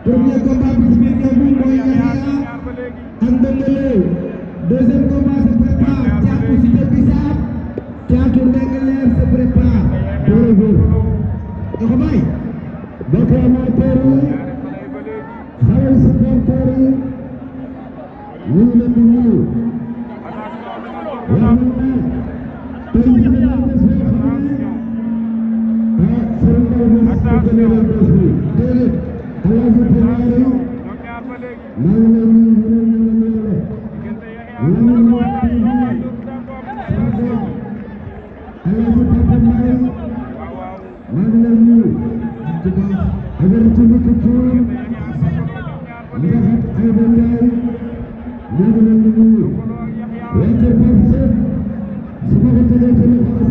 Premier combat bi ci biir ñoom mooy Yahya ak Ndongo Lo. Deuxième combat se prépare. Thiatou Cité Bissap. Thiatou Ndingler se prépare. Doxo bay. Bokk amateur yi. xale supporter yi. ñu ngi leen di nuyu. wax nañ ne. tey jii dañoo des boo xam ne. Serigne Ndao Niass ko gën a leen bés bi. déedéet. Alaaji Pulaar yi. maa ngi lay nuyu ñu leen ñu Alaaji Papa Mbaye maa ngi lay nuyu ajaratu Miki Cuur Njaxat Ayda Njaay ñu ngi leen di nuyu wàcce Pape Seck su ma ko tegee ci loxo